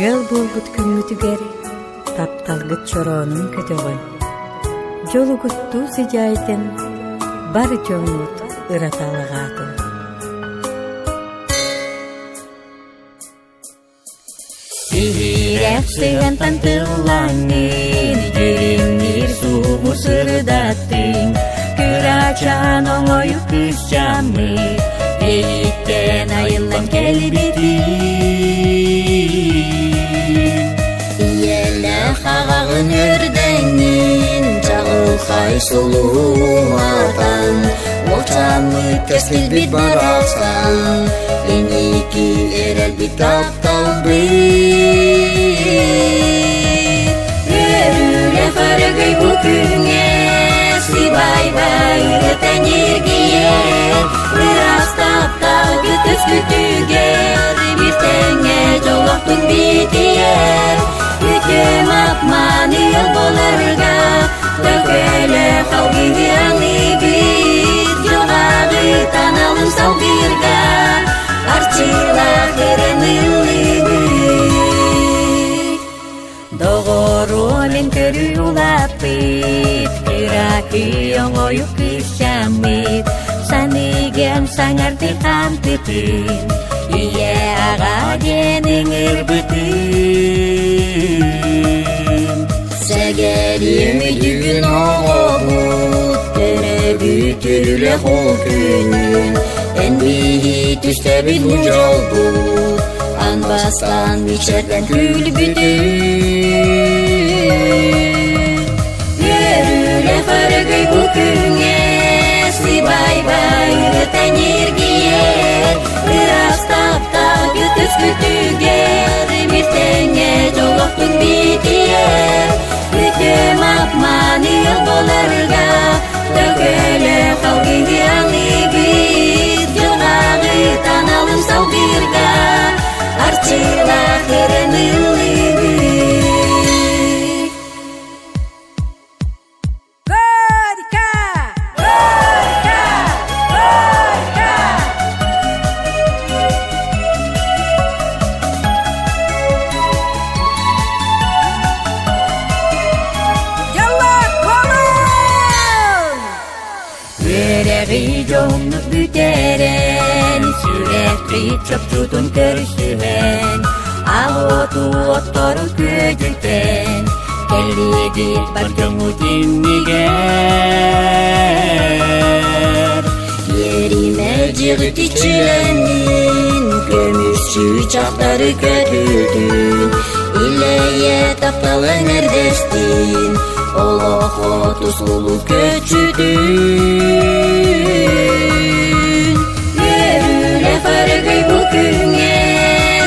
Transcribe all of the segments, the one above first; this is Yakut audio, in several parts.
Ыал буолбут күммүтүгэр тапталгыт чороонун көтөҕөн, дьолугуттуу сыдьаайтын бар дьоҥҥут ырата алҕаатын. Иһирэх сыһыантан тыллаҥҥын, дьириҥниир суһуму сырдаттыҥ, кырачаан оҥоойук кыысчааммыт, эйиттэн айыллан кэлбитиҥ. Ийэлээх аҕаҕын үрдэҥҥин, чаҕылхай сулуһуматан, уолчааммыт кэскилбит барахсан, инники эрэлбит тапталбыт. Үөрүүлээх өрөгөй бу күҥҥэ сыбайбай ырытан эргийэр, ыраас таптал күтүс күтүгэр биир тэҥҥэ дьоллоохтук битийэр. Үтүө мап-мааны ыал буоларга төкөлөх алгыһы аныыбыт, дьылҕаҕыт аналын салгыырга арчылаах эрэн ыллыыбыт. Доҕоруо мин көрүү улааппыт, кыракый оҥоойук кыысчааммыт, саныыгым саҥардыы хаампытын, ийэ аҕа диэн ыҥырбытын. Сэгэриэм үтүгүн оҕобут, төрөөбүт үрүлэх ол күнүн, эн биһи түстэбит бу дьолбут, ан бастаан мичээрдэн күлбүтүн. Үөрүүлээх өрөгөй бу күҥҥэ сыбайбай ырытан эргийэр, ыраас таптал күтүс күтүгэр биир тэҥҥэ дьоллоохтук битийэр. Үтүө мап-мааны ыал буоларга төкөлөх алгыһы аныыбыт, дьылҕаҕыт аналын салгыырга арчылаах эрэн ыллыыбыт. Горько! Горько! Горько! Дьоллоох буолуҥ! Үөрэҕи дьоһуннук бүтэрэн, сүрэхпит чопчутун көрсүһэн, аҕоту оттору күөдьүтэн, кэллиэгит бар дьоҥҥут иннигэр. Иэримэ дьиэҕит иччилэннин, көмүс чыычаахтары көтүтүн, илэйэ тапталын эрдэстин, олох оту көчүтүн. Үөрүүлээх өрөгөй бу күҥҥэ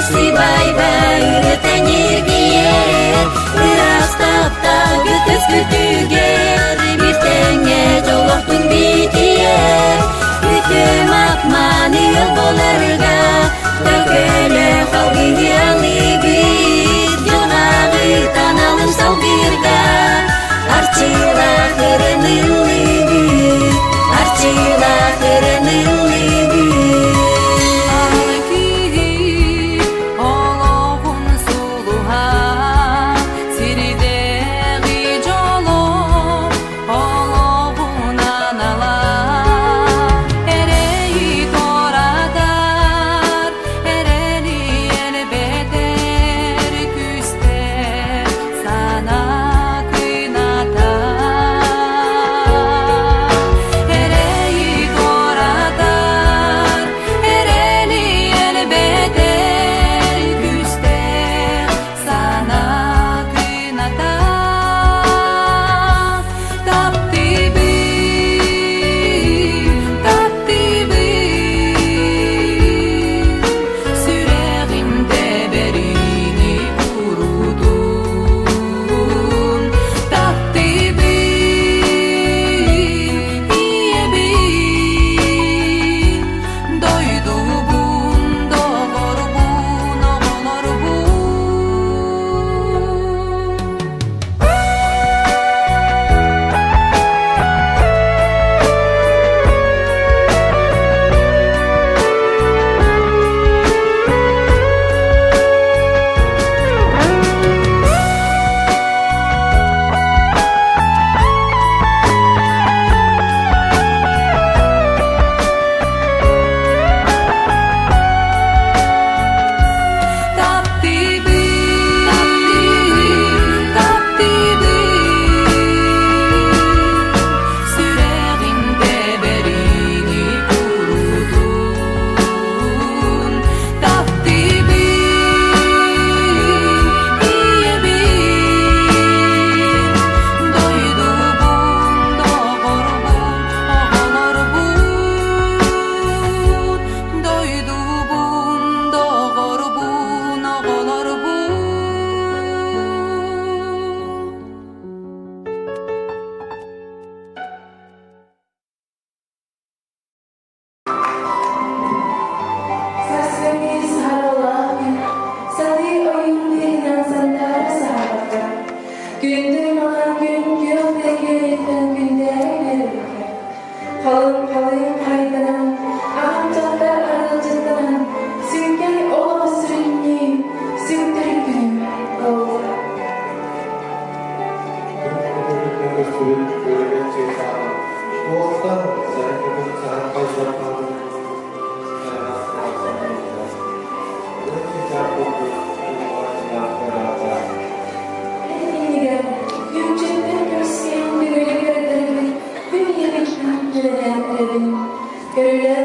сыбайбай ырытан эргийэр, ыраас таптал күтүс күтүгэр биир тэҥҥэ дьоллоохтук битийэр. Үтүө мап-мааны ыал буоларга төкөлөх алгыһы аныыбыт, дьылҕаҕыт аналын салгыырга арчылаах эрэн ыллыыбыт, арчылаах.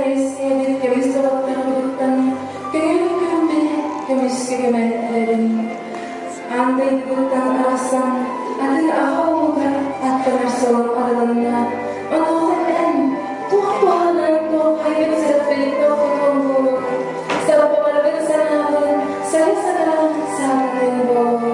үөскээбит көмүс доҕотторбуттан көҥүл күммүн көмүскэ көмөн эрэбин. Аан дойдубуттан арахсан, атын аҕа омугар аттанар суолум арылынна. Онуоха эн туох туһанан туох хайыт сырыттыйыт туох буолуо? Салбаҕарбын санаабын, сары санаан саататын буолуо.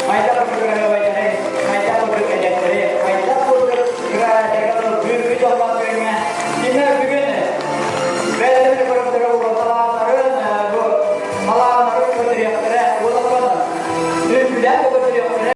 Хайдах кыргыһабайдары, хайдах курдук эдэрдэри, хайдах курдук кыраайдарга бүгүҥҥү дьоллоох күҥҥэ кини бүгүн бэйэлэрин көрүҥнэрэ уолаттарын бу халааннарын көрдөрүөхтэрэ, уолаттарын үҥкүүлээн да көрдөрүөхтэрэ.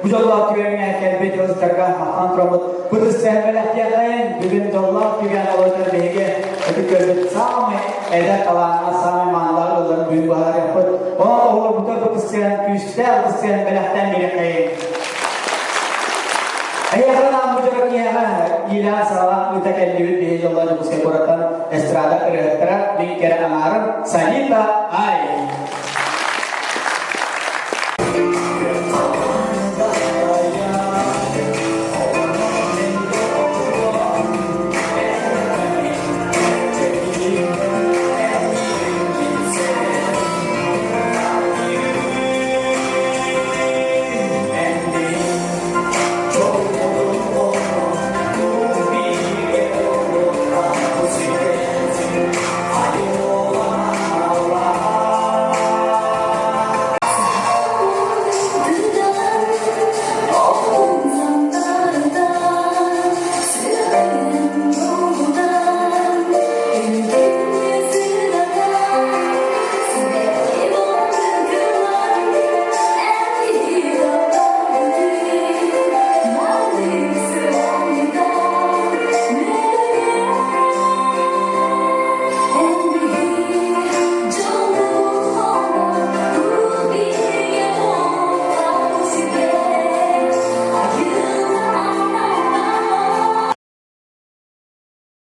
Бу дьоллоох түгэҥҥэ кэлбит ыалдьыттарга махтанан тураммыт бу сэһэргэлэхтиэхэйин бүгүн дьоллоох түгэн олордор биһиги ытык көрбүт саамай эдэр талааҥҥа саамай маанылаах ыалларын бүгүн быһаарыахпыт. Онон оҕолорбутугар бу кысыан күүстээх ытысыан бэлэхтээн биэриэххэйин. Эһиэхэ анаан бу дьоро киэһэҕэ иилээн-саҕалаан ыыта кэллибит биһи дьоллоох Дьокуускай куораттан эстрада ырыаһыттара мин кэрэ аҥаарым Санита Ай.